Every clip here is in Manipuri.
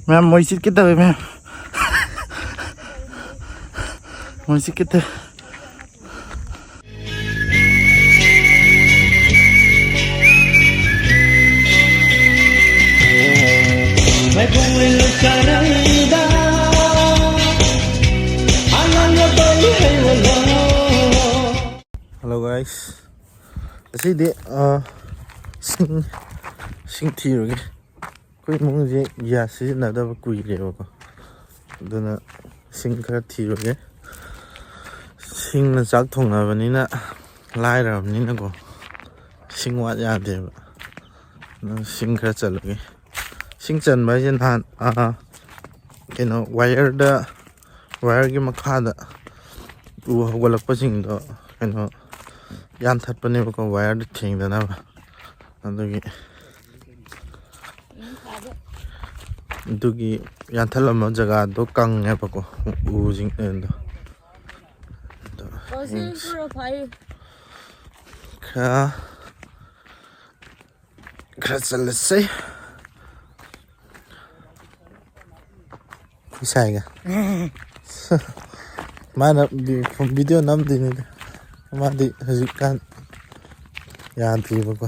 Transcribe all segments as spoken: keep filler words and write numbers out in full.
ꯃꯌꯥꯝ ꯃꯣꯏ ꯆꯤꯠꯀꯦ ꯇꯧꯋꯦ ꯃꯌꯥꯝ꯫ ꯃꯣꯏ ꯆꯤꯠꯀꯦ ꯇꯧꯋꯦ꯫ Hello guys, ꯉꯁꯤꯗꯤ ꯑ, ꯁꯤꯡ ꯁꯤꯡ ꯊꯤꯔꯨꯒꯦ꯫ ꯑꯩꯈꯣꯏ ꯏꯃꯨꯡꯁꯦ ꯒ꯭ꯌꯥꯁ ꯁꯤꯖꯤꯟꯅꯗꯕ ꯀꯨꯏꯔꯦꯕꯀꯣ, ꯑꯗꯨꯅ ꯁꯤꯡ ꯈꯔ ꯊꯤꯔꯨꯒꯦ꯫ ꯁꯤꯡꯅ ꯆꯥꯛ ꯊꯣꯡꯅꯕꯅꯤꯅ, ꯂꯥꯏꯔꯕꯅꯤꯅꯀꯣ, ꯁꯤꯡ ꯋꯥꯠ ꯌꯥꯗꯦꯕ꯫ ꯑꯗꯨꯅ ꯁꯤꯡ ꯈꯔ ꯆꯜꯂꯨꯒꯦ꯫ ꯁꯤꯡ ꯆꯟꯕ ꯍꯥꯏꯁꯦ ꯅꯍꯥꯟ ꯑ, ꯀꯩꯅꯣ ꯋꯥꯌꯔꯗ, ꯋꯥꯌꯔꯒꯤ ꯃꯈꯥꯗ ꯎ ꯍꯧꯒꯠꯂꯛꯄꯁꯤꯡꯗꯣ ꯀꯩꯅꯣ ꯌꯥꯟꯊꯠꯄꯅꯦꯕꯀꯣ, ꯋꯥꯌꯔꯗ ꯊꯦꯡꯗꯅꯕ꯫ ꯑꯗꯨꯒꯤ ꯑꯗꯨꯒꯤ ꯌꯥꯟꯊꯠꯂꯝꯕ ꯖꯒꯥꯗꯣ ꯀꯪꯉꯦꯕꯀꯣ, ꯎꯁꯤꯡ ꯑꯗꯣ꯫ ꯑꯗꯣ ꯈꯔ ꯈꯔ ꯆꯠꯂꯁꯦ꯫ ꯑꯩꯈꯣꯏ ꯁꯥꯏꯒ꯫ ꯃꯥꯅ ꯚꯤ-, ꯚꯤꯗꯤꯑꯣ ꯅꯝꯗꯣꯏꯅꯤꯗ꯫ ꯃꯥꯗꯤ ꯍꯧꯖꯤꯛꯀꯥꯟ ꯌꯥꯗ꯭ꯔꯤꯕꯀꯣ꯫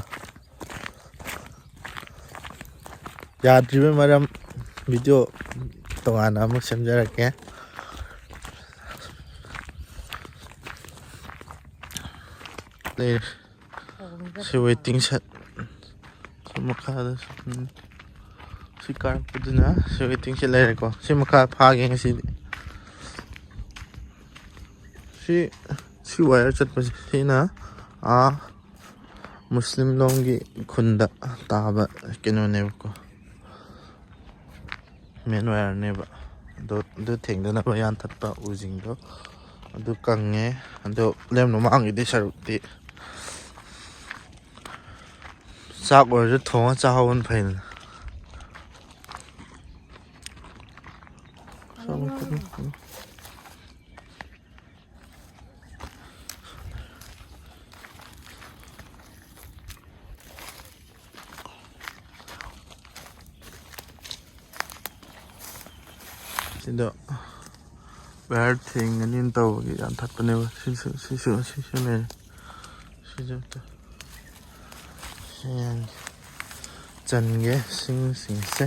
ꯌꯥꯗ꯭ꯔꯤꯕ ꯃꯔꯝ ꯚꯤꯗꯤꯑꯣ ꯇꯣꯉꯥꯟꯅ ꯑꯃꯨꯛ ꯁꯦꯝꯖꯔꯛꯀꯦ꯫ ꯂꯩꯔꯦ꯫ ꯁꯤ ꯋꯦꯇꯤꯡ ꯁꯦꯠ꯫ ꯁꯤ ꯃꯈꯥꯗ ꯁꯤ, ꯎꯝ, ꯁꯤ ꯀꯥꯔꯛꯄꯗꯨꯅ ꯁꯤ ꯋꯦꯇꯤꯡ ꯁꯦꯠ ꯂꯩꯔꯦꯀꯣ꯫ ꯁꯤ ꯃꯈꯥ ꯐꯥꯒꯦ ꯉꯁꯤꯗꯤ꯫ ꯁꯤ, ꯁꯤ ꯋꯥꯌꯔ ꯆꯠꯄꯁꯦ ꯁꯤꯅ, ꯑꯥ, ꯃꯨꯁꯂꯤꯝ ꯂꯣꯝꯒꯤ ꯈꯨꯟꯗ ꯇꯥꯕ ꯀꯩꯅꯣꯅꯦꯕꯀꯣ꯫ ꯃꯦꯟ ꯋꯥꯌꯔꯅꯦꯕ꯫ ꯑꯗꯣ ꯑꯗꯨ ꯊꯦꯡꯗꯅꯕ ꯌꯥꯟꯊꯠꯄ ꯎꯁꯤꯡꯗꯣ ꯑꯗꯨ ꯀꯪꯉꯦ꯫ ꯑꯗꯣ ꯂꯦꯝꯅ ꯃꯥꯡꯈꯤꯗꯣꯏ ꯁꯔꯨꯛꯇꯤ ꯆꯥꯛ ꯑꯣꯏꯔꯁꯨ ꯊꯣꯡꯉ ꯆꯥꯍꯧꯕꯅ ꯐꯩꯗꯅ꯫ ꯁꯤꯗ ꯋꯥꯌꯔ ꯊꯦꯡꯒꯅꯤꯅ ꯇꯧꯕꯒꯤ ꯌꯥꯟꯊꯠꯄꯅꯦꯕ꯫ ꯁꯤꯁꯨ, ꯁꯤꯁꯨ, ꯁꯤꯁꯨ ꯂꯩꯔꯦ꯫ ꯁꯤꯁꯨ ꯑꯝꯇ ꯁꯤ ꯌꯦꯡꯒꯦ꯫ ꯆꯟꯒꯦ ꯁꯤꯡꯁꯤꯡꯁꯦ꯫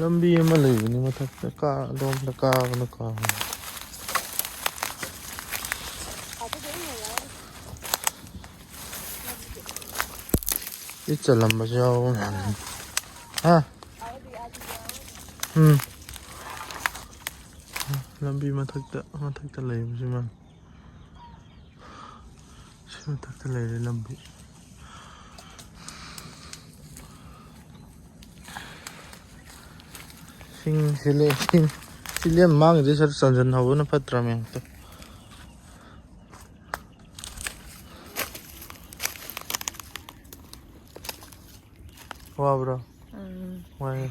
ꯂꯝꯕꯤ ꯑꯃ ꯂꯩꯕꯅꯤ ꯃꯊꯛꯇ, ꯀꯥ-, ꯑꯗꯣꯝꯗ ꯀꯥꯕꯅ ꯀꯥꯕꯅꯤ꯫ ꯁꯤ ꯆꯜꯂꯝꯕꯁꯨ ꯌꯥꯎꯕ ꯃꯥꯜꯂꯦ꯫ ꯍꯥ? ꯎꯝ꯫ ꯂꯝꯕꯤ ꯃꯊꯛꯇ, ꯃꯊꯛꯇ ꯂꯩꯕꯁꯤ ꯃꯥꯜꯂꯦ꯫ ꯁꯤ ꯃꯊꯛꯇ ꯂꯩꯔꯦ ꯂꯝꯕꯤ꯫ ꯁꯤꯡ ꯁꯤ ꯂꯦ-, ꯁꯤꯡ ꯁꯤ ꯂꯦꯝ ꯃꯥꯡꯉꯤꯗꯨ ꯁꯔꯨꯛ ꯆꯟꯁꯤꯟꯍꯧꯕꯅ ꯐꯠꯇ꯭ꯔꯥ ꯃꯌꯥꯝꯇ? ꯋꯥꯕ꯭ꯔꯣ? ꯎꯝ꯫ ꯋꯥꯏꯌꯦ꯫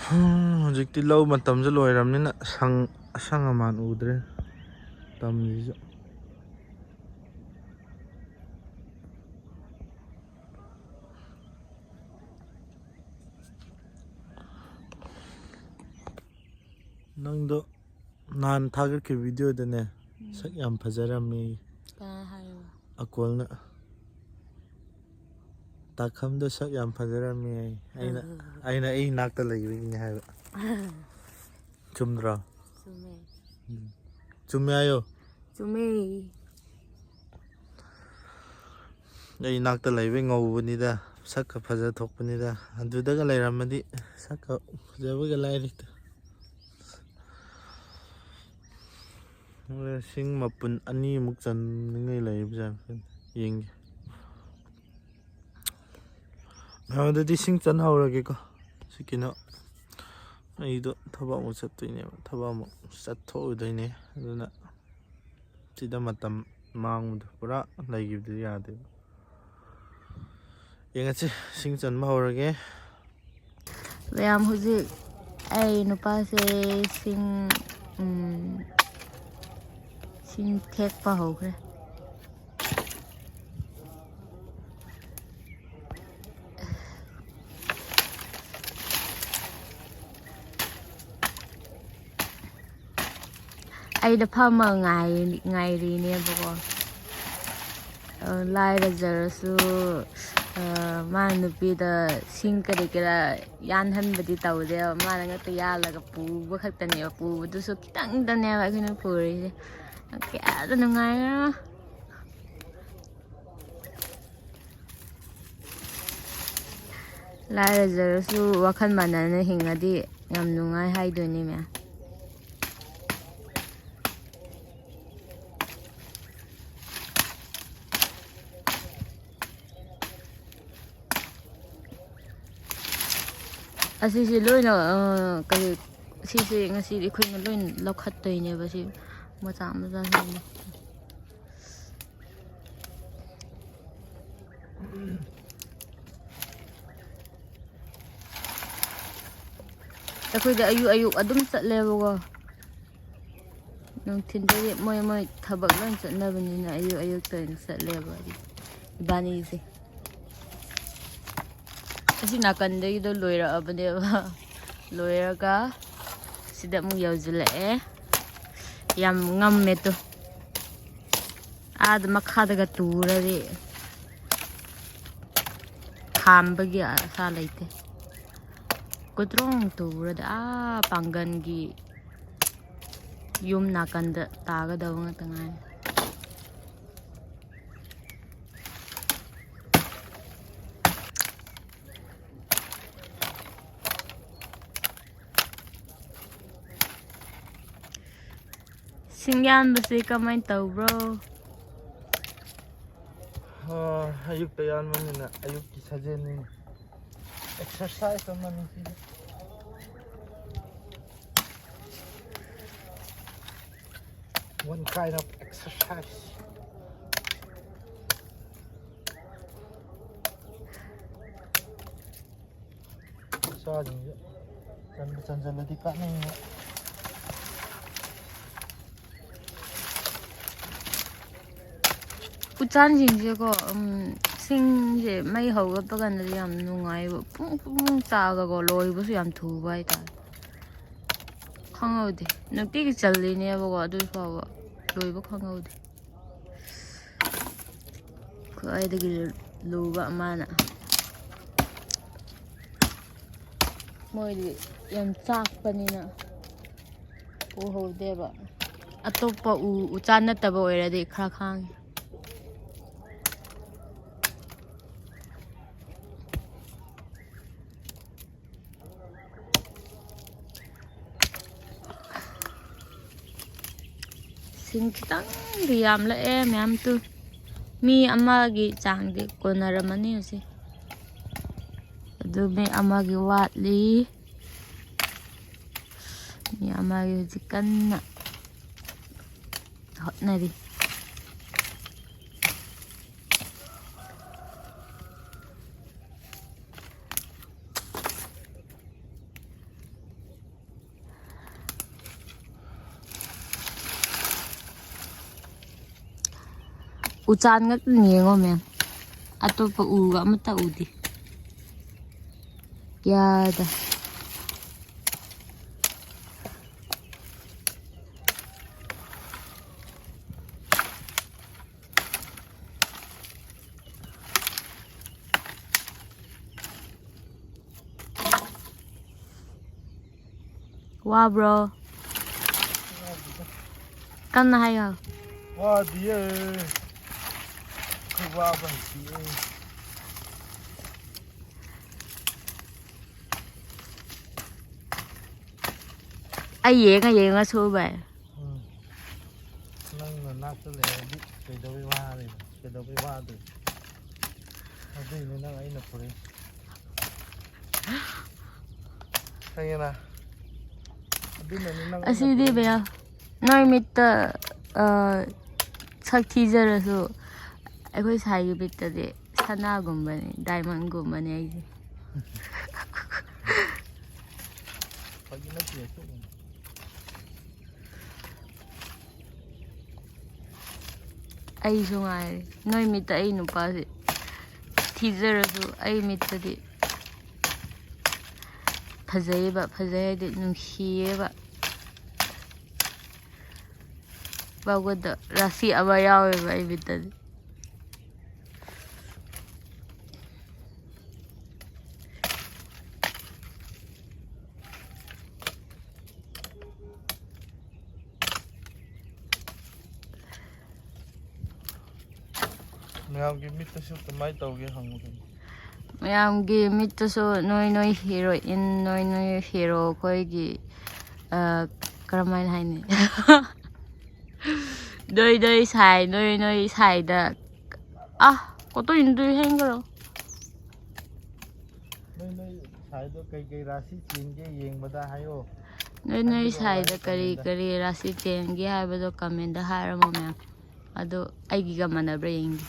ꯍꯨꯝ, ꯍꯧꯖꯤꯛꯇꯤ ꯂꯧ ꯃꯇꯝꯁꯨ ꯂꯣꯏꯔꯕꯅꯤꯅ ꯁꯪ-, ꯑꯁꯪ ꯑꯃꯥꯟ ꯎꯗ꯭ꯔꯦ꯫ ꯇꯝꯁꯤꯁꯨ꯫ ꯅꯪꯗꯣ ꯅꯍꯥꯟ ꯊꯥꯒꯠꯈꯤꯕ ꯚꯤꯗꯤꯑꯣꯗꯅꯦ, ꯎꯝ꯫ ꯁꯛ ꯌꯥꯝ ꯐꯖꯔꯝꯃꯤ꯫ ꯀꯅꯥ ꯍꯥꯏꯔꯤꯕ? ꯑꯀꯣꯜꯅ꯫ ꯇꯥꯈꯝꯗꯣ ꯁꯛ ꯌꯥꯝ ꯐꯖꯔꯝꯃꯤ ꯍꯥꯏ꯫ ꯑꯩꯅ, ꯑꯥ꯫ ꯑꯩꯅ ꯑꯩ ꯏꯅꯥꯛꯇ ꯂꯩꯕꯒꯤꯅꯤ ꯍꯥꯏꯕ꯫ ꯆꯨꯝꯗ꯭ꯔꯣ? ꯆꯨꯝꯃꯦ꯫ ꯎꯝ꯫ ꯆꯨꯝꯃꯦ ꯍꯥꯏꯌꯣ꯫ ꯆꯨꯝꯃꯦ꯫ ꯑꯩ ꯏꯅꯥꯛꯇ ꯂꯩꯕꯩ ꯉꯧꯕꯅꯤꯗ, ꯁꯛꯀ ꯐꯖ ꯊꯣꯛꯄꯅꯤꯗ꯫ ꯑꯗꯨꯗꯒ ꯂꯩꯔꯝꯃꯗꯤ ꯁꯛꯀ ꯐꯖꯕꯒ ꯂꯥꯏꯔꯤꯗ꯫ ꯁꯤꯡ ꯃꯄꯨꯟ ꯑꯅꯤꯃꯨꯛ ꯆꯟꯅꯤꯡꯉꯥꯏ ꯂꯩꯕꯖꯥꯠꯅꯤ꯫ ꯌꯦꯡꯒꯦ꯫ ꯃꯌꯥꯝ, ꯑꯗꯨꯗꯤ ꯁꯤꯡ ꯆꯟꯍꯧꯔꯒꯦꯀꯣ꯫ ꯁꯤ ꯀꯩꯅꯣ, ꯑꯩꯗꯣ ꯊꯕꯛ ꯑꯃꯨꯛ ꯆꯠꯇꯣꯏꯅꯦꯕ, ꯊꯕꯛ ꯑꯃꯨꯛ ꯆꯠꯊꯣꯛꯎꯗꯣꯏꯅꯦ꯫ ꯑꯗꯨꯅ ꯁꯤꯗ ꯃꯇꯝ ꯃꯥꯡꯕꯗꯣ ꯄꯨꯔꯥ ꯂꯩꯈꯤꯕꯗꯨ ꯌꯥꯗꯦꯕ꯫ ꯌꯦꯡꯉꯁꯤ, ꯁꯤꯡ ꯆꯟꯕ ꯍꯧꯔꯒꯦ꯫ ꯃꯌꯥꯝ, ꯍꯧꯖꯤꯛ ꯑꯩ ꯅꯨꯄꯥꯁꯦ ꯁꯤꯡ, ꯎꯝ, ꯁꯤꯡ ꯊꯦꯛꯄ ꯍꯧꯈ꯭ꯔꯦ꯫ ꯑꯩꯅ ꯐꯝꯃ ꯉꯥꯏ-, ꯉꯥꯏꯔꯤꯅꯦꯕꯀꯣ꯫ ꯑ, ꯂꯥꯏꯔꯖꯔꯁꯨ, ꯑ, ꯃꯥꯅ ꯅꯨꯄꯤꯗ ꯁꯤꯡ ꯀꯔꯤ ꯀꯔꯥ ꯌꯥꯟꯍꯟꯕꯗꯤ ꯇꯧꯗꯦꯕ꯫ ꯃꯥꯅ ꯉꯥꯛꯇ ꯌꯥꯜꯂꯒ ꯄꯨꯕ ꯈꯛꯇꯅꯦꯕ꯫ ꯄꯨꯕꯗꯨꯁꯨ ꯈꯤꯇꯪꯗꯅꯦꯕ ꯑꯩꯈꯣꯏꯅ ꯄꯨꯔꯤꯁꯦ꯫ ꯀꯌꯥꯗ ꯅꯨꯡꯉꯥꯏꯈ꯭ꯔꯣ꯫ ꯂꯥꯏꯔꯖꯔꯁꯨ ꯋꯥꯈꯜ ꯃꯥꯟꯅꯅ ꯍꯤꯡꯉꯗꯤ ꯌꯥꯝ ꯅꯨꯡꯉꯥꯏ ꯍꯥꯏꯗꯣꯏꯅꯤ ꯃꯌꯥꯝ꯫ ꯑꯁꯤꯁꯦ ꯂꯣꯏꯅ, ꯑ, ꯀꯔꯤ, ꯁꯤꯁꯦ ꯉꯁꯤꯗꯤ ꯑꯩꯈꯣꯏꯅ ꯂꯣꯏꯅ ꯂꯧꯈꯠꯇꯣꯏꯅꯦꯕ, ꯁꯤ ꯃꯆꯥ ꯃꯆꯥꯁꯤꯡꯗꯣ꯫ ꯑꯩꯈꯣꯏꯗꯤ ꯑꯌꯨꯛ ꯑꯌꯨꯛ ꯑꯗꯨꯝ ꯆꯠꯂꯦꯕꯀꯣ꯫ ꯅꯨꯡꯊꯤꯟꯗꯗꯤ ꯃꯣꯏ ꯃꯣꯏ ꯊꯕꯛ ꯂꯣꯏ ꯆꯠꯅꯕꯅꯤꯅ ꯑꯌꯨꯛ ꯑꯌꯨꯛꯇ ꯑꯣꯏꯅ ꯆꯠꯂꯦꯕ ꯏꯕꯥꯅꯤꯁꯦ꯫ ꯑꯁꯤ ꯅꯥꯀꯟꯗꯒꯤꯗꯣ ꯂꯣꯏꯔꯛꯑꯕꯅꯦꯕ꯫ ꯂꯣꯏꯔꯒ ꯁꯤꯗ ꯑꯃꯨꯛ ꯌꯧꯁꯤꯜꯂꯛꯑꯦ꯫ ꯌꯥꯝ ꯉꯝꯃꯦ ꯇꯨ꯫ ꯑꯥꯗ ꯃꯈꯥꯗꯒ ꯇꯨꯔꯗꯤ ꯈꯥꯝꯕꯒꯤ ꯑꯁꯥ ꯂꯩꯇꯦ꯫ ꯀꯨꯗ꯭ꯔꯣꯡ ꯇꯨꯔꯗꯤ ꯑꯥ ꯄꯥꯡꯒꯟꯒꯤ ꯌꯨꯝ ꯅꯥꯀꯟꯗ ꯇꯥꯒꯗꯕ ꯉꯥꯛꯇ ꯉꯥꯏꯔꯦ꯫ ꯁꯤꯡ ꯌꯥꯟꯕꯁꯦ ꯀꯃꯥꯏꯅ ꯇꯧꯕ꯭ꯔꯣ? ꯑꯥ, ꯑꯌꯨꯛꯇ ꯌꯥꯟꯕꯅꯤꯅ ꯑꯌꯨꯛꯀꯤ ꯁꯥꯖꯦꯜꯅꯤꯅ꯫ Exercise ꯑꯃꯅꯤ ꯁꯤꯗꯤ꯫ One kind of exercise. ꯃꯆꯥꯁꯤꯡꯁꯦ ꯆꯟꯕꯨ ꯆꯟꯁꯤꯜꯂꯗꯤ ꯀꯥꯟꯅꯩꯅꯦ꯫ ꯎꯆꯥꯟꯁꯤꯡꯁꯦꯀꯣ, ꯎꯝ, ꯁꯤꯡꯁꯦ ꯃꯩ ꯍꯧꯒꯠꯄ ꯀꯥꯟꯗꯗꯤ ꯌꯥꯝ ꯅꯨꯡꯉꯥꯏꯕ, ꯄꯨꯡ ꯄꯨꯡ ꯆꯥꯛꯑꯒꯀꯣ, ꯂꯣꯏꯕꯁꯨ ꯌꯥꯝ ꯊꯨꯕ ꯍꯥꯏꯇꯥꯔꯦ꯫ ꯈꯪꯍꯧꯗꯦ꯫ ꯅꯨꯡꯇꯤꯒꯤ ꯆꯜꯂꯤꯅꯦꯕꯀꯣ, ꯑꯗꯨ ꯐꯥꯎꯕ ꯂꯣꯏꯕ ꯈꯪꯍꯧꯗꯦ꯫ ꯈ꯭ꯋꯥꯏꯗꯒꯤ ꯂꯨꯕ ꯑꯃꯅ꯫ ꯃꯣꯏꯗꯤ ꯌꯥꯝ ꯆꯥꯛꯄꯅꯤꯅ ꯎꯍꯧꯗꯦꯕ꯫ ꯑꯇꯣꯞꯄ ꯎ, ꯎꯆꯥꯟ ꯅꯠꯇꯕ ꯑꯣꯏꯔꯗꯤ ꯈꯔ ꯈꯥꯡꯉꯤ꯫ ꯁꯤꯡ ꯈꯤꯇꯪꯗꯤ ꯌꯥꯝꯂꯛꯑꯦ ꯃꯌꯥꯝ ꯇꯨ꯫ ꯃꯤ ꯑꯃꯒꯤ ꯆꯥꯡꯗꯤ ꯀꯣꯟꯅꯔꯝꯃꯅꯤ ꯍꯧꯖꯤꯛ꯫ ꯑꯗꯨ ꯃꯤ ꯑꯃꯒꯤ ꯋꯥꯠꯂꯤ꯫ ꯃꯤ ꯑꯃꯒꯤ ꯍꯧꯖꯤꯛ ꯀꯟꯅ ꯍꯣꯠꯅꯔꯤ꯫ ꯎꯆꯥꯟ ꯉꯥꯛꯇꯅꯤ ꯌꯦꯡꯉꯣ ꯃꯦꯝ, ꯑꯇꯣꯞꯄ ꯎꯒ ꯑꯃꯠꯇ ꯎꯗꯦ꯫ ꯌꯥꯗ꯫ ꯋꯥꯕ꯭ꯔꯣ? ꯀꯟꯅ ꯍꯥꯏꯌꯣ꯫ ꯋꯥꯗꯤꯌꯦ꯫ ꯑꯩꯈꯣꯏ ꯋꯥꯕ ꯍꯩꯇꯤꯌꯦ꯫ ꯑꯩ ꯌꯦꯡꯉ ꯌꯦꯡꯉ ꯁꯨꯕ꯫ ꯎꯝ꯫ ꯅꯪ ꯅꯅꯥꯛꯇ ꯂꯩꯔꯗꯤ ꯀꯩꯗꯧꯕꯩ ꯋꯥꯔꯤꯅꯣ? ꯀꯩꯗꯧꯕꯩ ꯋꯥꯗꯣꯏꯅꯣ? ꯑꯗꯨꯏꯅꯦ ꯅꯪ ꯑꯩꯅ ꯐꯨꯔꯛꯏꯁꯦ꯫ ꯈꯪꯉꯦꯅ? ꯑꯗꯨꯅꯅꯦ ꯅꯪ ꯑꯩꯅ ꯑꯁꯤꯗꯤ ꯐꯨꯔꯛꯏꯁꯦ꯫ ꯕꯦꯌꯥ, ꯅꯣꯏ ꯃꯤꯠꯇ, ꯑ, ꯁꯛ ꯊꯤꯖꯔꯁꯨ ꯑꯩꯈꯣꯏ ꯁꯥꯏꯒꯤ ꯃꯤꯠꯇꯗꯤ ꯁꯅꯥꯒꯨꯝꯕꯅꯤ, ꯗꯥꯏꯃꯟꯒꯨꯝꯕꯅꯤ ꯑꯩꯁꯦ꯫ ꯐꯥꯒꯤ ꯅꯠꯇꯦ, ꯑꯁꯦꯡꯕꯅꯤ꯫ ꯑꯩꯁꯨ ꯉꯥꯏꯔꯦ꯫ ꯅꯣꯏ ꯃꯤꯠꯇ ꯑꯩ ꯅꯨꯄꯥꯁꯦ ꯊꯤꯖꯔꯁꯨ ꯑꯩ ꯃꯤꯠꯇꯗꯤ ꯐꯖꯩꯌꯦꯕ, ꯐꯖꯩ ꯍꯥꯏꯗꯤ ꯅꯨꯡꯁꯤꯌꯦꯕ꯫ ꯄꯥꯎꯒꯗ ꯔꯥꯁꯤ ꯑꯃ ꯌꯥꯎꯋꯦꯕ ꯑꯩ ꯃꯤꯠꯇꯗꯤ꯫ ꯃꯌꯥꯝꯒꯤ ꯃꯤꯠꯇꯁꯨ ꯀꯃꯥꯏꯅ ꯇꯧꯒꯦ ꯍꯪꯉꯨꯗꯅ꯫ ꯃꯌꯥꯝꯒꯤ ꯃꯤꯠꯇꯁꯨ ꯅꯣꯏ ꯅꯣꯏ ꯍꯤꯔꯣꯏꯟ, ꯅꯣꯏ ꯅꯣꯏ ꯍꯤꯔꯣ ꯑꯩꯈꯣꯏꯒꯤ, ꯑ, ꯀꯔꯝꯍꯥꯏꯅ ꯍꯥꯏꯅꯤ? ꯅꯣꯏ ꯅꯣꯏ ꯁꯥꯏ, ꯅꯣꯏ ꯅꯣꯏ ꯁꯥꯏꯗ, ꯑ, ꯀꯣꯠꯇꯣꯏꯅ ꯇꯨꯏ ꯍꯦꯟꯈ꯭ꯔꯣ꯫ ꯅꯣꯏ ꯅꯣꯏ ꯁꯥꯏꯗꯣ ꯀꯩꯀꯩ ꯔꯥꯁꯤ ꯆꯦꯟꯒꯦ ꯌꯦꯡꯕꯗ ꯍꯥꯏꯌꯣ꯫ ꯅꯣꯏ ꯅꯣꯏ ꯍꯥꯏꯕꯤꯔꯛꯑꯣ ꯁꯥꯏꯗ ꯍꯥꯏꯌꯣ ꯀꯔꯤ ꯀꯃꯦꯟꯗ꯫ ꯀꯔꯤ ꯔꯥꯁꯤ ꯆꯦꯟꯒꯦ ꯍꯥꯏꯕꯗꯣ ꯀꯃꯦꯟꯗ ꯍꯥꯏꯔꯝꯃꯣ ꯃꯌꯥꯝ꯫ ꯑꯗꯣ ꯑꯩꯒꯤꯒ ꯃꯥꯟꯅꯕ꯭ꯔꯥ ꯌꯦꯡꯒꯦ꯫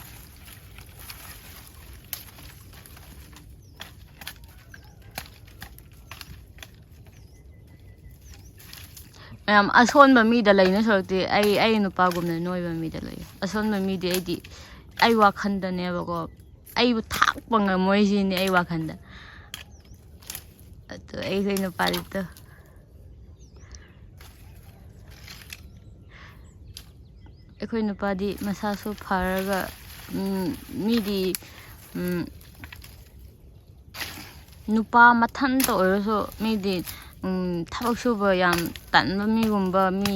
ꯃꯌꯥꯝ ꯑꯁꯣꯟꯕ ꯃꯤꯗ ꯂꯩꯅ ꯁꯔꯨꯛꯇꯤ ꯑꯩ, ꯑꯩ ꯅꯨꯄꯥꯒꯨꯝꯅ ꯅꯣꯏꯕ ꯃꯤꯗ ꯂꯩ꯫ ꯑꯁꯣꯟꯕ ꯃꯤꯗꯤ ꯑꯩꯗꯤ ꯑꯩ ꯋꯥꯈꯟꯗꯅꯦꯕꯀꯣ, ꯑꯩꯕꯨ ꯊꯥꯛꯄ ꯉꯝꯃꯣꯏ ꯁꯤꯅꯤ ꯑꯩ ꯋꯥꯈꯟꯗ꯫ ꯑꯗꯣ ꯑꯩꯈꯣꯏ ꯅꯨꯄꯥꯗꯤꯗꯣ, ꯑꯩꯈꯣꯏ ꯅꯨꯄꯥꯗꯤ ꯃꯁꯥꯁꯨ ꯐꯔꯒ, ꯎꯝ, ꯃꯤꯗꯤ, ꯎꯝ, ꯅꯨꯄꯥ ꯃꯊꯟꯇ ꯑꯣꯏꯔꯁꯨ ꯃꯤꯗꯤ, ꯎꯝ, ꯊꯕꯛ ꯁꯨꯕ ꯌꯥꯝ ꯇꯟꯕ ꯃꯤꯒꯨꯝꯕ, ꯃꯤ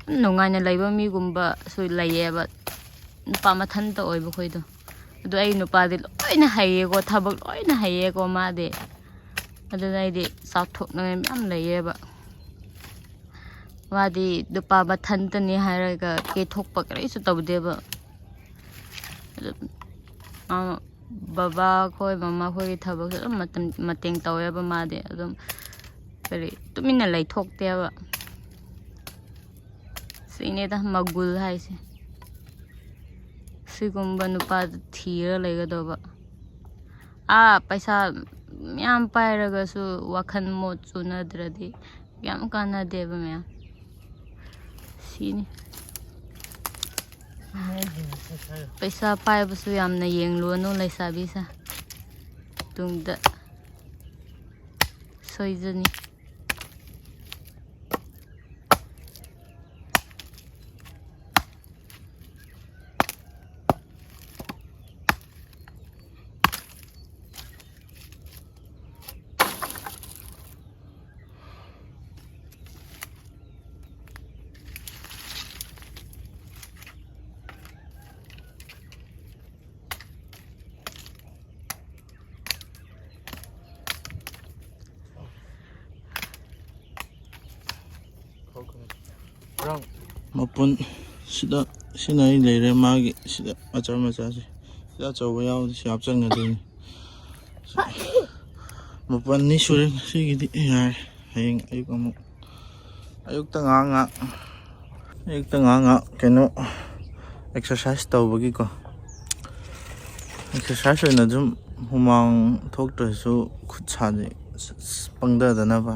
ꯌꯥꯝ ꯅꯨꯡꯉꯥꯏꯅ ꯂꯩꯕ ꯃꯤꯒꯨꯝꯕꯁꯨ ꯂꯩꯌꯦꯕ, ꯅꯨꯄꯥ ꯃꯊꯟꯇ ꯑꯣꯏꯕ ꯈꯣꯏꯗꯣ꯫ ꯑꯗꯣ ꯑꯩ ꯅꯨꯄꯥꯗꯤ ꯂꯣꯏꯅ ꯍꯩꯌꯦꯀꯣ, ꯊꯕꯛ ꯂꯣꯏꯅ ꯍꯩꯌꯦꯀꯣ ꯃꯥꯗꯤ꯫ ꯑꯗꯨꯅ ꯑꯩꯗꯤ ꯆꯥꯎꯊꯣꯛꯅꯤꯡꯉꯥꯏ ꯃꯌꯥꯝ ꯂꯩꯌꯦꯕ꯫ ꯃꯥꯗꯤ ꯅꯨꯄꯥ ꯃꯊꯟꯇꯅꯤ ꯍꯥꯏꯔꯒ ꯀꯦꯊꯣꯛꯄ ꯀꯔꯤꯁꯨ ꯇꯧꯗꯦꯕ꯫ ꯑꯗꯨꯝ, ꯃꯥ ꯕꯕꯥ ꯈꯣꯏ, ꯃꯃꯥ ꯈꯣꯏꯒꯤ ꯊꯕꯛꯁꯨ ꯑꯗꯨꯝ ꯃꯇꯝ, ꯃꯇꯦꯡ ꯇꯧꯋꯦꯕ ꯃꯥꯗꯤ꯫ ꯑꯗꯨꯝ ꯀꯔꯤ, ꯇꯨꯃꯤꯟꯅ ꯂꯩꯊꯣꯛꯇꯦꯕ꯫ ꯁꯤꯅꯦꯗ ꯃꯒꯨꯜ ꯍꯥꯏꯁꯦ꯫ ꯁꯤꯒꯨꯝꯕ ꯅꯨꯄꯥꯗ ꯊꯤꯔ ꯂꯩꯒꯗꯧꯕ꯫ ꯑꯥ, ꯄꯩꯁꯥ ꯃꯌꯥꯝ ꯄꯥꯏꯔꯒꯁꯨ ꯋꯥꯈꯜ ꯃꯣꯠ ꯆꯨꯅꯗ꯭ꯔꯗꯤ ꯌꯥꯝ ꯀꯥꯟꯅꯗꯦꯕ ꯃꯌꯥꯝ꯫ ꯁꯤꯅꯤ꯫ ꯄꯩꯁꯥ ꯄꯥꯏꯕꯁꯨ ꯌꯥꯝꯅ ꯌꯦꯡꯂꯨꯅꯨ ꯂꯩꯁꯥꯕꯤꯁꯥ꯫ ꯇꯨꯡꯗ ꯁꯣꯏꯖꯅꯤ꯫ ꯃꯄꯨꯟ ꯁꯤꯗ ꯁꯤꯅ ꯑꯩ ꯂꯩꯔꯦ꯫ ꯃꯥꯒꯤ ꯁꯤꯗ ꯃꯆꯥ ꯃꯆꯥꯁꯦ, ꯁꯤꯗ ꯑꯆꯧꯕ ꯌꯥꯎꯗꯦ꯫ ꯁꯤ ꯍꯥꯞꯆꯟꯒꯗꯣꯏꯅꯤ꯫ ꯃꯄꯨꯟ ꯑꯅꯤ ꯁꯨꯔꯦ ꯉꯁꯤꯒꯤꯗꯤ꯫ ꯌꯥꯔꯦ, ꯍꯌꯦꯡ ꯑꯌꯨꯛ ꯑꯃꯨꯛ, ꯑꯌꯨꯛꯇ ꯉꯥꯏꯍꯥꯛ ꯉꯥꯏꯍꯥꯛ ꯑꯌꯨꯛꯇ ꯉꯥꯏꯍꯥꯛ ꯉꯥꯏꯍꯥꯛ ꯀꯩꯅꯣ, ꯑꯦꯛꯁꯔꯁꯥꯏꯁ ꯇꯧꯕꯒꯤꯀꯣ꯫ ꯑꯦꯛꯁꯔꯁꯥꯏꯁ ꯑꯣꯏꯅ ꯑꯗꯨꯝ ꯍꯨꯃꯥꯡ ꯊꯣꯛꯇ꯭ꯔꯁꯨ ꯈꯨꯠ ꯁꯥꯁꯦ ꯄꯪꯊꯗꯅꯕ,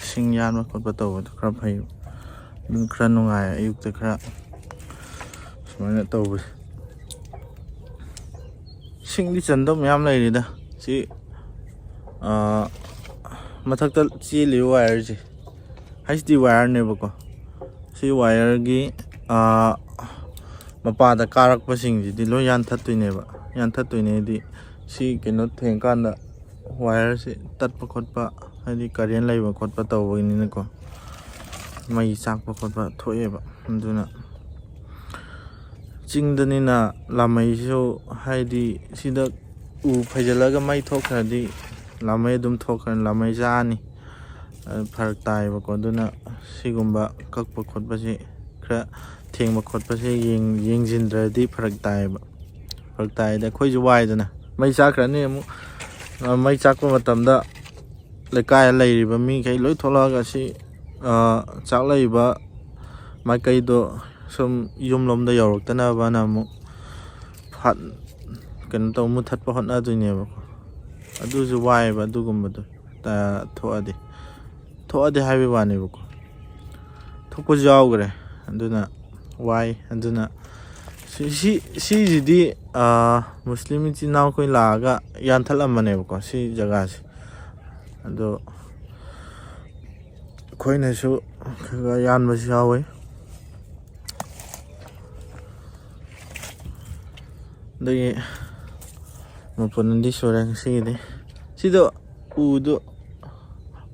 ꯁꯤꯡ ꯌꯥꯟꯕ ꯈꯣꯠꯄ ꯇꯧꯕꯗꯣ ꯈꯔ ꯐꯩ꯫ ꯑꯗꯨꯝ ꯈꯔ ꯅꯨꯡꯉꯥꯏ ꯑꯌꯨꯛꯇ ꯈꯔ ꯁꯨꯃꯥꯏꯅ ꯇꯧꯕꯁꯦ꯫ ꯁꯤꯡꯗꯤ ꯆꯟꯗꯧ ꯃꯌꯥꯝ ꯂꯩꯔꯤꯗ꯫ ꯁꯤ, ꯑꯥ, ꯃꯊꯛꯇ ꯆꯦꯜꯂꯤꯕ ꯋꯥꯌꯔꯁꯦ, ꯍꯩꯆ ꯗꯤ ꯋꯥꯌꯔꯅꯦꯕꯀꯣ꯫ ꯁꯤ ꯋꯥꯌꯔꯒꯤ, ꯑꯥ, ꯃꯄꯥꯗ ꯀꯥꯔꯛꯄꯁꯤꯡꯁꯤꯗꯤ ꯂꯣꯏ ꯌꯥꯟꯊꯠꯇꯣꯏꯅꯦꯕ꯫ ꯌꯥꯟꯊꯠꯇꯣꯏꯅꯦ ꯍꯥꯏꯗꯤ, ꯁꯤ ꯀꯩꯅꯣ ꯊꯦꯡꯀꯥꯟꯗ ꯋꯥꯌꯔꯁꯦ ꯇꯠꯄ ꯈꯣꯠꯄ, ꯍꯥꯏꯗꯤ ꯀꯔꯦꯟ ꯂꯩꯕ ꯈꯣꯠꯄ ꯇꯧꯕꯒꯤꯅꯤꯅꯀꯣ, ꯃꯩ ꯆꯥꯛꯄ ꯈꯣꯠꯄ ꯊꯣꯛꯑꯦꯕ꯫ ꯑꯗꯨꯅ ꯆꯤꯡꯗꯅꯤꯅ ꯂꯥꯃꯩꯁꯨ, ꯍꯥꯏꯗꯤ ꯁꯤꯗ ꯎ ꯐꯩꯖꯤꯜꯂꯒ ꯃꯩ ꯊꯣꯛꯈ꯭ꯔꯗꯤ ꯂꯥꯃꯩ ꯑꯗꯨꯝ ꯊꯣꯛꯈ꯭ꯔꯅꯤ, ꯂꯥꯃꯩ ꯆꯥꯛꯑꯅꯤ꯫ ꯑꯗꯨ ꯐꯔꯛ ꯇꯥꯏꯌꯦꯕꯀꯣ꯫ ꯑꯗꯨꯅ ꯁꯤꯒꯨꯝꯕ ꯀꯛꯄ ꯈꯣꯠꯄꯁꯤ ꯈꯔ ꯊꯦꯡꯕ ꯈꯣꯠꯄꯁꯦ ꯌꯦꯡ-, ꯌꯦꯡꯁꯤꯟꯗ꯭ꯔꯗꯤ ꯐꯔꯛ ꯇꯥꯏꯌꯦꯕ꯫ ꯐꯔꯛ ꯇꯥꯏꯗꯤ ꯑꯩꯈꯣꯏꯁꯨ ꯋꯥꯏꯗꯅ꯫ ꯃꯩ ꯆꯥꯛꯈ꯭ꯔꯅꯤ ꯑꯃꯨꯛ, ꯑ, ꯃꯩ ꯆꯥꯛꯄ ꯃꯇꯝꯗ ꯂꯩꯀꯥꯏꯗ ꯂꯩꯔꯤꯕ ꯃꯤꯈꯩ ꯂꯣꯏ ꯊꯣꯛꯂꯛꯑꯒ ꯁꯤ, ꯑ, ꯆꯥꯛꯂꯛꯏꯕ ꯃꯥꯏꯀꯩꯗꯣ ꯁꯨꯝ ꯌꯨꯝꯂꯣꯝꯗ ꯌꯧꯔꯛꯇꯅꯕꯅ ꯑꯃꯨꯛ ꯐꯠ-, ꯀꯩꯅꯣ ꯇꯧ, ꯃꯨꯊꯠꯄ ꯍꯣꯠꯅꯗꯣꯏꯅꯦꯕꯀꯣ꯫ ꯑꯗꯨꯁꯨ ꯋꯥꯏꯑꯦꯕ ꯑꯗꯨꯒꯨꯝꯕꯗꯣ, ꯑ, ꯊꯣꯛꯑꯗꯤ꯫ ꯊꯣꯛꯑꯗꯤ ꯍꯥꯏꯕꯒꯤ ꯋꯥꯅꯦꯕꯀꯣ꯫ ꯊꯣꯛꯄꯁꯨ ꯌꯥꯎꯈ꯭ꯔꯦ꯫ ꯑꯗꯨꯅ ꯋꯥꯏ꯫ ꯑꯗꯨꯅ ꯁꯤ, ꯁꯤ, ꯁꯤꯁꯤꯗꯤ, ꯑ, ꯃꯨꯁꯂꯤꯝ ꯏꯆꯤꯟ ꯏꯅꯥꯎꯈꯣꯏ ꯂꯥꯛꯑꯒ ꯌꯥꯟꯊꯠꯂꯝꯕꯅꯦꯕꯀꯣ, ꯁꯤ ꯖꯒꯥꯁꯦ꯫ ꯑꯗꯣ ꯑꯩꯈꯣꯏꯅꯁꯨ ꯈꯔ ꯈꯔ ꯌꯥꯟꯕꯁꯨ ꯌꯥꯎꯋꯤ꯫ ꯑꯗꯒꯤ ꯃꯄꯨꯟ ꯑꯅꯤꯗꯤ ꯁꯨꯔꯦ ꯉꯁꯤꯒꯤꯗꯤ꯫ ꯁꯤꯗꯣ, ꯎꯗꯣ,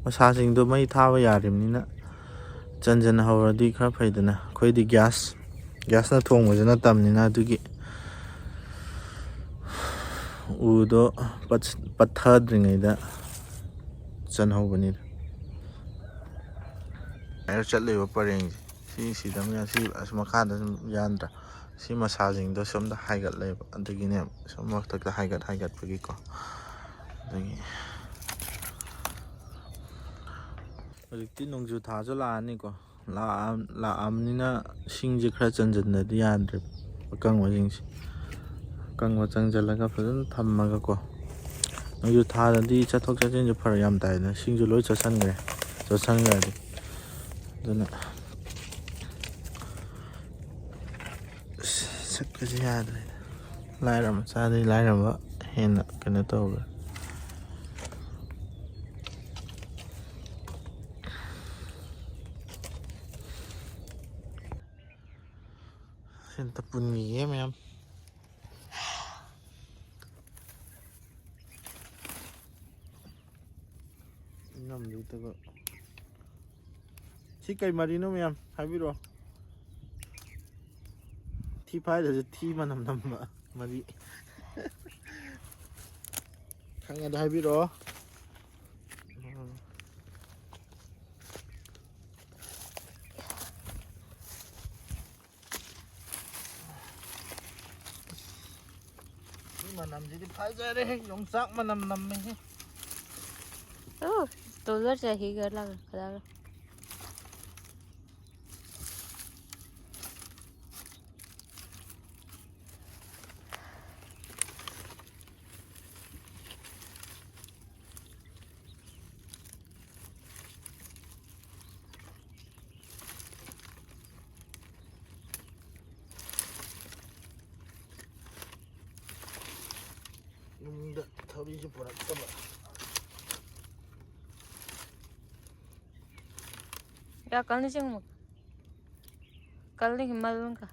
ꯃꯁꯥꯁꯤꯡꯗꯣ ꯃꯩ ꯊꯥꯕ ꯌꯥꯔꯤꯕꯅꯤꯅ ꯆꯟꯖꯟꯍꯧꯔꯗꯤ ꯈꯔ ꯐꯩꯗꯅ꯫ ꯑꯩꯈꯣꯏꯗꯤ ꯒ꯭ꯌꯥꯁ, ꯒ꯭ꯌꯥꯁꯅ ꯊꯣꯡꯕꯁꯨ ꯅꯠꯇꯕꯅꯤꯅ ꯑꯗꯨꯒꯤ ꯎꯗꯣ ꯄꯠ-, ꯄꯠꯊꯗ꯭ꯔꯤꯉꯩꯗ ꯆꯟꯍꯧꯕꯅꯤꯗ꯫ ꯍꯥꯏꯔ ꯆꯠꯂꯤꯕ ꯄꯔꯦꯡꯁꯦ, ꯁꯤ ꯁꯤꯗ ꯃꯌꯥꯝ, ꯁꯤ ꯑꯁ ꯃꯈꯥꯗ ꯁꯨꯝ ꯌꯥꯟꯗ꯭ꯔꯥ? ꯁꯤ ꯃꯁꯥꯁꯤꯡꯗꯣ ꯁꯣꯝꯗ ꯍꯥꯏꯒꯠꯂꯦꯕ, ꯑꯗꯨꯒꯤꯅꯦ ꯁꯨꯝ ꯃꯊꯛꯇ ꯍꯥꯏꯒꯠ ꯍꯥꯏꯒꯠꯄꯒꯤꯀꯣ꯫ ꯑꯗꯒꯤ ꯍꯧꯖꯤꯛꯇꯤ ꯅꯣꯡꯖꯨ ꯊꯥꯁꯨ ꯂꯥꯛꯑꯅꯤꯀꯣ꯫ ꯂꯥꯛꯑ-, ꯂꯥꯛꯑꯕꯅꯤꯅ ꯁꯤꯡꯁꯦ ꯈꯔ ꯆꯟꯁꯤꯟꯗꯗꯤ ꯌꯥꯗ꯭ꯔꯦꯕ꯫ ꯑꯀꯪꯕꯁꯤꯡꯁꯦ, ꯑꯀꯪꯕ ꯆꯪꯁꯤꯜꯂꯒ ꯐꯖꯅ ꯊꯝꯃꯒꯀꯣ꯫ ꯅꯣꯡꯖꯨ ꯊꯥꯗꯗꯤ ꯆꯠꯊꯣꯛ ꯆꯠꯁꯤꯟꯁꯦ ꯐꯔꯛ ꯌꯥꯝ ꯇꯥꯏꯗꯅ, ꯁꯤꯡꯁꯨ ꯂꯣꯏ ꯆꯣꯠꯁꯟꯈ꯭ꯔꯦ, ꯆꯣꯠꯁꯟꯈ꯭ꯔꯗꯤ꯫ ꯑꯗꯨꯅ ꯑꯁ, ꯁꯛꯀꯁꯦ ꯌꯥꯗ꯭ꯔꯦꯗ꯫ ꯂꯥꯏꯔ ꯃꯆꯥꯗꯒꯤ ꯂꯥꯏꯔꯕ ꯍꯦꯟꯅ ꯀꯩꯅꯣ ꯇꯧꯈ꯭ꯔꯦ꯫ ꯁꯤ ꯑꯝꯇ ꯄꯨꯟꯈꯤꯒꯦ ꯃꯌꯥꯝ꯫ ꯏꯅꯝꯗꯨꯗꯒ꯫ ꯁꯤ ꯀꯩ ꯃꯔꯤꯅꯣ ꯃꯌꯥꯝ? ꯍꯥꯏꯕꯤꯔꯛꯑꯣ꯫ ꯊꯤ ꯐꯥꯏꯗ꯭ꯔꯁꯨ ꯊꯤ ꯃꯅꯝ ꯅꯝꯕ ꯃꯔꯤ꯫ ꯈꯪꯉꯗꯤ ꯍꯥꯏꯕꯤꯔꯛꯑꯣ꯫ ꯎꯝ꯫ ꯁꯤ ꯃꯅꯝꯁꯤꯗꯤ ꯐꯖꯔꯦꯍꯦ, ꯌꯣꯡꯆꯥꯛ ꯃꯅꯝ ꯅꯝꯃꯦꯍꯦ꯫ Oh, todo se higa la, la. ꯌꯨꯝꯗ ꯊꯧꯔꯤꯁꯨ ꯄꯨꯔꯛꯇꯕ꯫ ꯌꯥ, ꯀꯜꯅꯤ ꯆꯤꯡꯉꯨ꯫ ꯀꯜꯅꯤ ꯃꯜ ꯀ꯫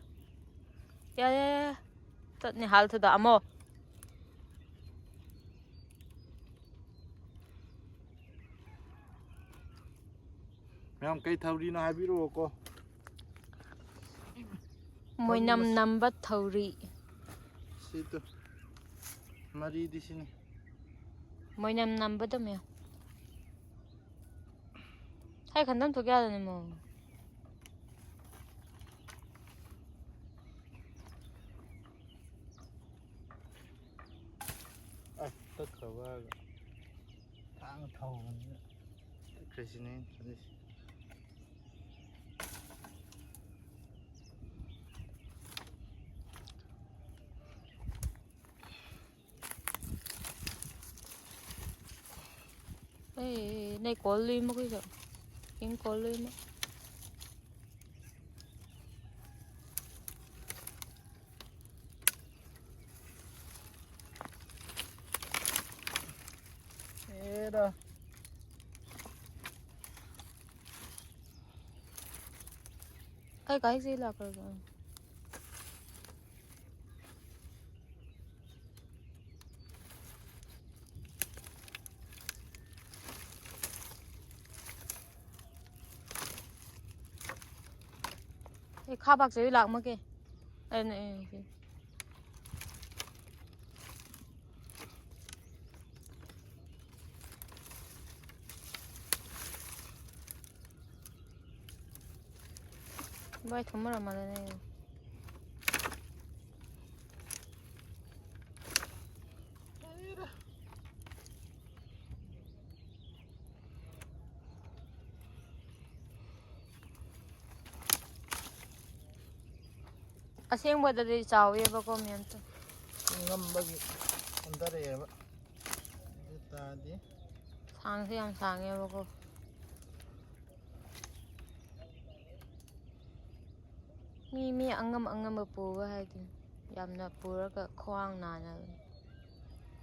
ꯌꯥ, ꯌꯥ, ꯌꯥ꯫ ꯇꯠꯅꯤ ꯍꯥꯜ ꯊꯨꯗ ꯑꯃꯣ꯫ ꯃꯌꯥꯝ ꯀꯩ ꯊꯧꯔꯤꯅꯣ ꯍꯥꯏꯕꯤꯔꯛꯑꯣꯀꯣ꯫ ꯃꯣꯏꯅꯝ ꯅꯝꯕ ꯊꯧꯔꯤ꯫ ꯁꯤꯗꯣ꯫ ꯃꯔꯤꯗꯤ ꯁꯤꯅꯤ꯫ ꯃꯣꯏꯅꯝ ꯅꯝꯕꯗꯣ ꯃꯌꯥꯝ꯫ ꯑꯩ ꯈꯟꯗꯝ ꯊꯣꯛ ꯌꯥꯗꯅꯤ ꯃꯣ꯫ ꯑꯁ, ꯇꯠꯈ꯭ꯔꯕ ꯍꯥꯏꯔꯒ꯫ ꯊꯥꯡ ꯊꯧꯕꯅꯤꯅ꯫ ꯇꯠꯈ꯭ꯔꯤꯁꯤꯅꯦ ꯑꯩꯅ ꯈꯜꯂꯤꯁꯦ꯫ ꯑꯦ, ꯅꯩ ꯀꯣꯜ ꯂꯨꯏ ꯃꯈꯣꯏꯁꯨ꯫ ꯏꯪ ꯀꯣꯜ ꯂꯨꯏ ꯃ-꯫ ꯑꯦꯔꯥ꯫ ꯑꯩ ꯀꯥꯏ ꯆꯦ ꯂꯥꯛꯈ꯭ꯔꯒꯦ? ꯑꯦ, ꯈꯥ ꯄꯥꯛ ꯆꯦ ꯂꯥꯛ ꯃꯀꯦ꯫ ꯑꯩꯅ, ꯑꯦ, ꯁꯤ꯫ ꯚꯥꯏ, ꯊꯨꯝꯃꯔꯝꯃꯗꯅꯦ꯫ ꯑꯁꯦꯡꯕꯗꯗꯤ ꯆꯥꯎꯋꯦꯕꯀꯣ, ꯃꯦꯝꯇꯣ꯫ ꯉꯝꯕꯒꯤ ꯍꯟꯊꯔꯛꯑꯦꯕ꯫ ꯑꯗꯨ ꯇꯥꯔꯗꯤ ꯁꯥꯡꯁꯨ ꯌꯥꯝ ꯁꯥꯡꯉꯦꯕꯀꯣ꯫ ꯃꯤ, ꯃꯤ ꯑꯉꯝ ꯑꯉꯝꯕ ꯄꯨꯕ ꯍꯥꯏꯗꯨꯅꯤ꯫ ꯌꯥꯝꯅ ꯄꯨꯔꯒ ꯈ꯭ꯋꯥꯡ ꯅꯥꯅꯕꯅꯤ꯫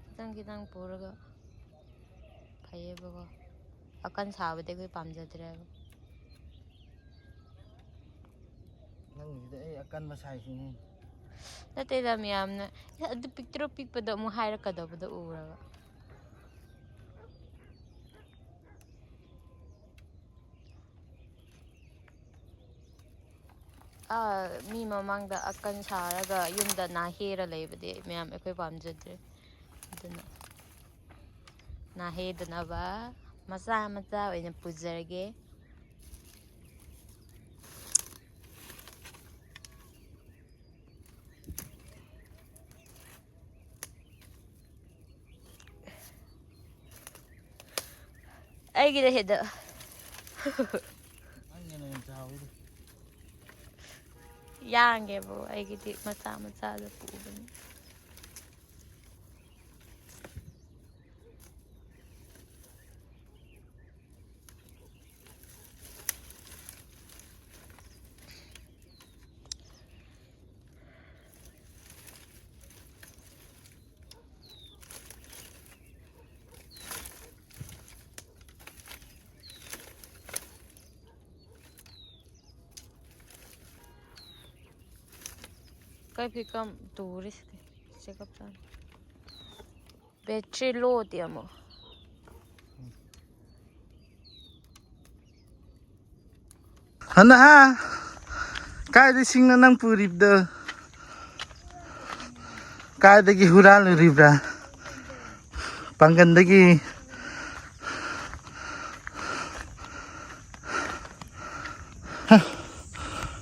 ꯈꯤꯇꯪ ꯈꯤꯇꯪ ꯄꯨꯔꯒ ꯐꯩꯌꯦꯕꯀꯣ꯫ ꯑꯀꯟ ꯁꯥꯕꯗꯤ ꯑꯩꯈꯣꯏ ꯄꯥꯝꯖꯗ꯭ꯔꯦꯕ꯫ ꯅꯪꯒꯤꯗꯤ ꯑꯩ ꯑꯀꯟꯕ ꯁꯥꯏꯁꯤꯅꯤ꯫ ꯅꯠꯇꯦꯗ, ꯃꯌꯥꯝꯅ, "ꯑꯦ, ꯑꯗꯨ ꯄꯤꯛꯇ꯭ꯔꯨ ꯄꯤꯛꯄꯗꯣ ꯑꯃꯨꯛ ꯍꯥꯏꯔꯛꯀꯗꯕꯗꯣ ꯎꯔꯒ"꯫ ꯑꯥ, ꯃꯤ ꯃꯃꯥꯡꯗ ꯑꯀꯟ ꯁꯥꯔꯒ ꯌꯨꯝꯗ ꯅꯥꯍꯦꯔ ꯂꯩꯕꯗꯤ ꯃꯌꯥꯝ ꯑꯩꯈꯣꯏ ꯄꯥꯝꯖꯗ꯭ꯔꯦ꯫ ꯑꯗꯨꯅ ꯅꯥꯍꯦꯗꯅꯕ ꯃꯆꯥ ꯃꯆꯥ ꯑꯣꯏꯅ ꯄꯨꯖꯔꯒꯦ꯫ ꯑꯩꯒꯤꯗ ꯍꯦꯗ ꯌꯥꯡꯒꯦꯕꯨ, ꯑꯩꯒꯤꯗꯤ ꯃꯆꯥ ꯃꯆꯥꯗ ꯄꯨꯕꯅꯤ꯫ ꯀꯩ ꯐꯤꯀꯝ ꯇꯨꯔꯤꯁꯤꯗꯤ ꯆꯦꯛꯑꯞ ꯇꯥꯅ꯫ ꯕꯦꯇ꯭ꯔꯤ ꯂꯣꯗꯤ ꯑꯃꯨꯛ꯫ ꯍꯟꯅ ꯍꯥ? ꯀꯥꯏꯗ ꯁꯤꯡꯅꯣ ꯅꯪ ꯄꯨꯔꯤꯕꯗꯣ? ꯀꯥꯏꯗꯒꯤ ꯍꯨꯔꯥꯜꯂꯨꯔꯤꯕ꯭ꯔꯥ? ꯄꯥꯡꯒꯟꯗꯒꯤ꯫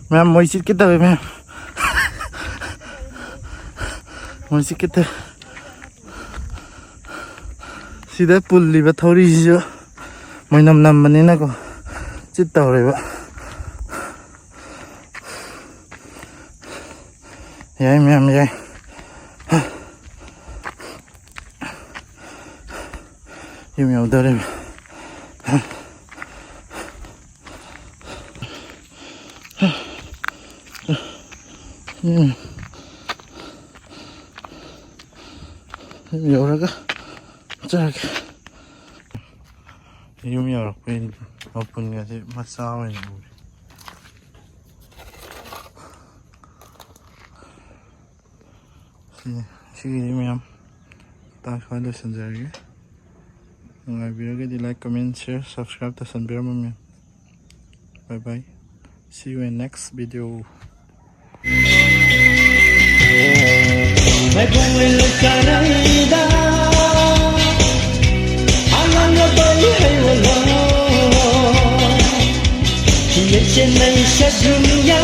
ꯃꯌꯥꯝ ꯃꯣꯏ ꯆꯤꯠꯀꯦ ꯇꯧꯋꯦ ꯃꯌꯥꯝ꯫ ꯃꯣꯏ ꯆꯤꯠꯀꯦ ꯇꯧꯋꯦ꯫ ꯁꯤꯗ ꯄꯨꯜꯂꯤꯕ ꯊꯧꯔꯤꯁꯤꯁꯨ ꯃꯣꯏꯅꯝ ꯅꯝꯕꯅꯤꯅꯀꯣ ꯆꯤꯠ ꯇꯧꯔꯦꯕ꯫ ꯌꯥꯏ ꯃꯌꯥꯝ ꯌꯥꯏ꯫ ꯌꯨꯝ ꯌꯧꯗꯧꯔꯦ꯫ ꯎꯝ꯫ ꯌꯨꯝ ꯌꯧꯔꯒ ꯆꯥꯔꯒꯦ꯫ ꯌꯨꯝ ꯌꯧꯔꯛꯄꯩ ꯃꯄꯨꯟꯒꯁꯦ ꯃꯆꯥ ꯑꯣꯏꯅ ꯎꯔꯦ꯫ ꯁꯤ, ꯁꯤꯒꯤꯗꯤ ꯃꯌꯥꯝ ꯇꯥꯛ ꯁ꯭ꯋꯥꯏ ꯂꯣꯏꯁꯤꯟꯖꯔꯒꯦ꯫ ꯅꯨꯡꯉꯥꯏꯕꯤꯔꯒꯗꯤ like, comment, share, subscribe ꯇꯧꯁꯟꯕꯤꯔꯝꯃꯣ ꯃꯌꯥꯝ꯫ Bye bye. See you in next video. ꯃꯥꯏꯕꯣꯡ ꯂꯩꯀꯥꯔꯩꯗ ꯑꯉꯥꯡ ꯑꯄꯧ ꯍꯩ ꯑꯣꯂꯣ ꯌꯦꯡꯁꯤꯟꯅꯩ ꯁꯛ ꯌꯨꯝꯌꯥ